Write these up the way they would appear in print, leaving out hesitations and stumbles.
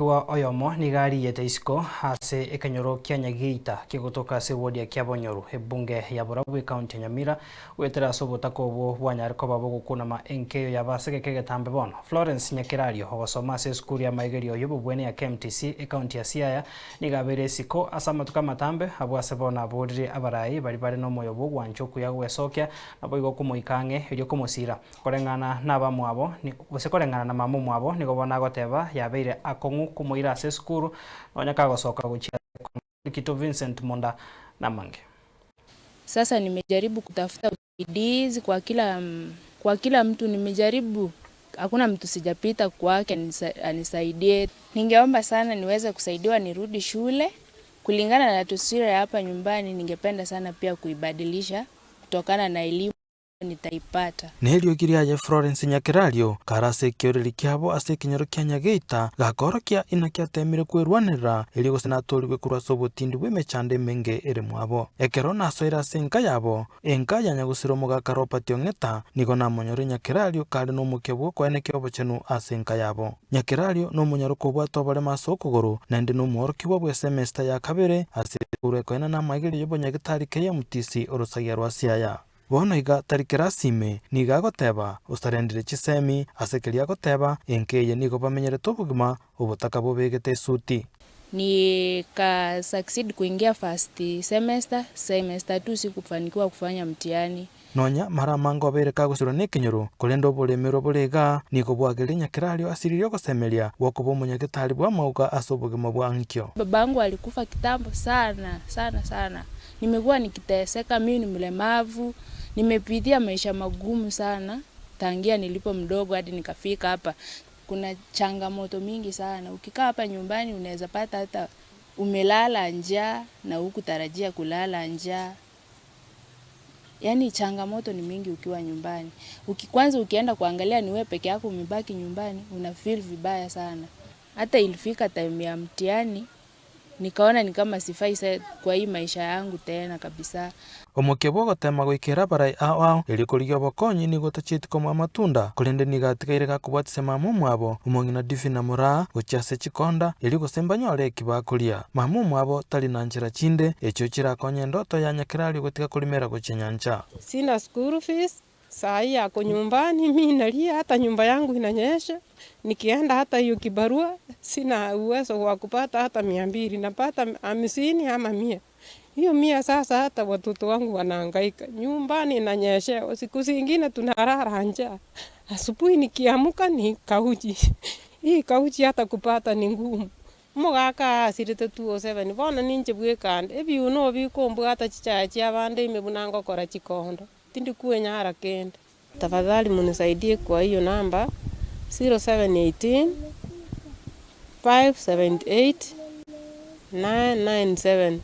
Omworokigwa oyomo nigo ariyete isiko ase ekenyoro kia Nyageita kegotoka ase ewodi ya Kiabonyoru, ebunge ya Borabu ekaunti ya Nyamira, goetera ase obotaka obwo bwanyare koba bogokunama enka eyo yaba ase egeka egetambe bono. Florence Nyakerario, ogosoma ase esukuru y'amaigerio y'obobwene ya KMTC ekaunti ya Siaya, nigo abeire isiko ase amatuko amatambe abwo ase bono aborire abarai baria bare nomoyo bw'ogwancha okuya gwesokia naboigo komoika ang'e erio komosira. Koreng'ana nabamwabo, gose koreng'ana na mama omwabo, nigo bono agoteba yabeire akong'u komoira ase esukuru, nonya kagosoka gochia ase ekong'u. Rikito Vincent Monda namange. Sasa nimejaribu kutafuta usaidizi kwa kila kwa kila mtu nimejaribu, hakuna mtu sijapita kwake anisaidie. Ningeomba sana niweze kusaidiwa nirudi shule, kulingana na taswira ya hapa nyumbani ningependa sana pia kuibadilisha kutokana na elimu nitaipata. Neriogi riaye Florence Nyakerario, kare ase ekioreri kiabo ase ekenyoro kia Nyageita, gakorokia inaki ateemire kwerwanerera, erio gose natoorigwe korwa ase obotindi bw'emechando emenge ere mwabo. Ekero nasoire ase enka yabo, enka ya nyagusira omogaka Robert Ong'eta, nigo namonyore Nyakerario kare nomokia bw'okoenekia obochenu ase enka yabo. Nyakerario nomonyaroka obwate oboremo ase okogoro, naende nomworokigwa bw'esemester ya kabere ase esukuru ekoenana amaigerio y'obonyagetari KMTC orosagia rwa Siaya. Bono iga tari kerasi ime, nigo agoteba, Osarendire chisemi, ase keria agoteba, enka eye nigo bamenyerete obogima obotaka bobegete esuti. Nika succeed kuingia first semester, semester two sikufanikiwa kufanya mtihani. Nonya mara amange obeire kagosirwa nekenyoro, korende oboremerwa bore igaa nigo bwagerire Nyakerario asiririe ogosemeria gwokoba omonyagetari bw'amauga ase obogima bwa ankio. Babangu alikufa kitambo sana sana sana Nimekuwa nikiteseka, mimi ni mlemavu, nimepitia maisha magumu sana, tangia nilipo mdogo hadi nikafika hapa. Kuna changamoto mingi sana, ukikaa hapa nyumbani unaeza pata hata umelala njaa na hukutarajia kulala njaa. Yaani changamoto ni mingi ukiwa nyumbani. Kwanza ukienda kuangalia ni wewe peke yako umebaki nyumbani, unafeel vibaya sana. Hata ilifika time ya mtihani, Nikaona ni kama sifai kwa hii maisha yangu tena kabisa. Omokia bw'ogoteema goikera abarai ao ao, erio korigia obokonyi nigo otachieti komoa amatunda, korende nigo atigaire gakobwatisia mama omwabo, omong'ina Divina Moraa, gochia ase chikonda, erio gose mbanyore eki bakoria. Mama omwabo tari na nchera chinde, echio chirakonye endoto ya nyakerario gotiga korimera gochia nyancha. Sina school fees, Saa hii ako nyumbani, mi nalia hata nyumba yangu inanyesha, nikienda hata hiyo kibarua sina uwezo wa kupata hata 200, napata 50 ama 100. Hiyo 100 sasa hata watoto wangu wanahangaika, nyumbani inanyeshewa, siku zingine tunalala njaa, asubuhi nikiamka ni kauji, hii kauji hata kupata ni ngumu. Omogaka aasirete 207 bono ninche bweka inde, ebiuno bikombwata chichaya chiabande ime buna ngokora chikondo. Tindi kwenyara kende. Tafadhali munisaidie kwa hiyo namba 0718 578 997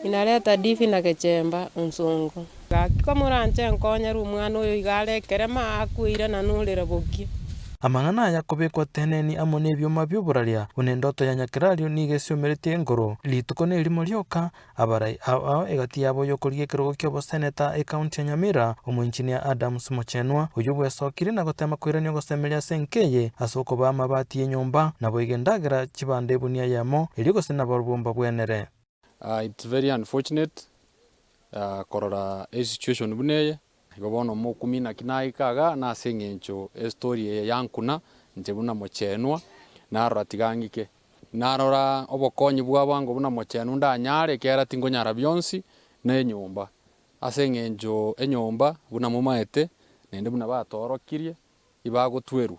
inaleta Divi na Gechemba Onsongo. Gaki komoranche nkonyere omwana oyo iga are ekerema akoirana norera bokia. Amang'ana aya akobekwa teneni amo nebioma bi'oboraria, buna endoto ya nyakerario nigo esiomeretie engoro, rituko nerimo rioka, Abarai ao ao egati yabo oyokorigia ekerogo ki'oboseneta ekaunti ya Nyamira, omoinjinia Adams Mochenwa, oyio bwesokirie na gotema koirania ogosemeria ase enka eye ase okobaa amabati y'enyomba, naboigo endagera chibando ebunia eyemo, erio gose nabarobwo mbabwenere. It's very unfortunate korora esituation buna eye, igo bono omokumia naki naika igaa nase eng'encho estory eye yankuna inche buna mochenwa, narora tiga ng'ike. Narora obokonyi bw'abango buna mochenu ndanyare, ekiagera tinkonyara bionsi, na enyomba. Ase engencho enyomba, buna momaete, naende buna batoorokirie, ibagotwerwa.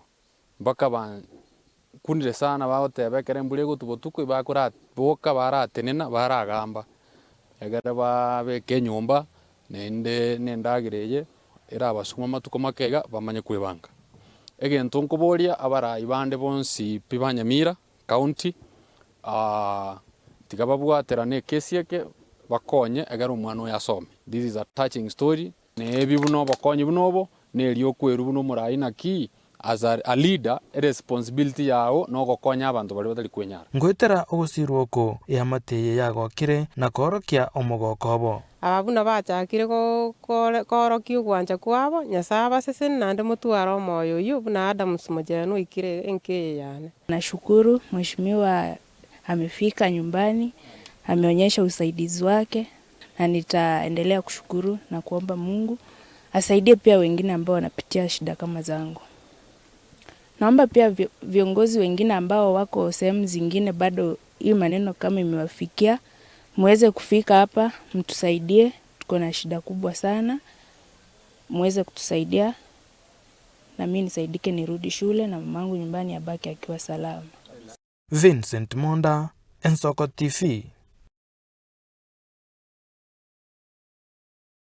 Mpaka bankunire sana bagoteba ekero embura egotwa botuko ibakora boka baratenena baragamba, egere babeke enyomba, naende na endagera eye erabasuma amatuko make iga bamanye kwebanga. Egento nkoboria abarai bande bonsi pi ba Nyamira county, tiga babwaterane ekesi eke bakonye egere omwana oyo asome. This is a touching story, na ebi buna obokonyi buna obo, na erio okwerwa buna omorai naki. As a leader, eresponsibility yao nogokonya abanto baria batari kwenyara. Ngoetera ogosirwa oko, eamate eye yagokire na koorokia omogoko obo. Aba buna bachakire koorokia ogwancha kwabo, Nyasae abasesenie naende motware omoyo oyio buna Adams mochenu oikire enka eye yane. Nashukuru mheshimiwa amefika nyumbani, ameonyesha usaidizi wake na nitaendelea kushukuru na kuomba Mungu asaidie pia wengine ambao wanapitia shida kama zangu. Naomba pia viongozi wengine ambao wako sehemu zingine bado hii maneno kama imewafikia, muweze kufika hapa mtusaidie, tuko na shida kubwa sana, muweze kutusaidia na mimi nisaidike nirudi shule na mamangu nyumbani abaki akiwa salama. Vincent Monda, Ensoko TV.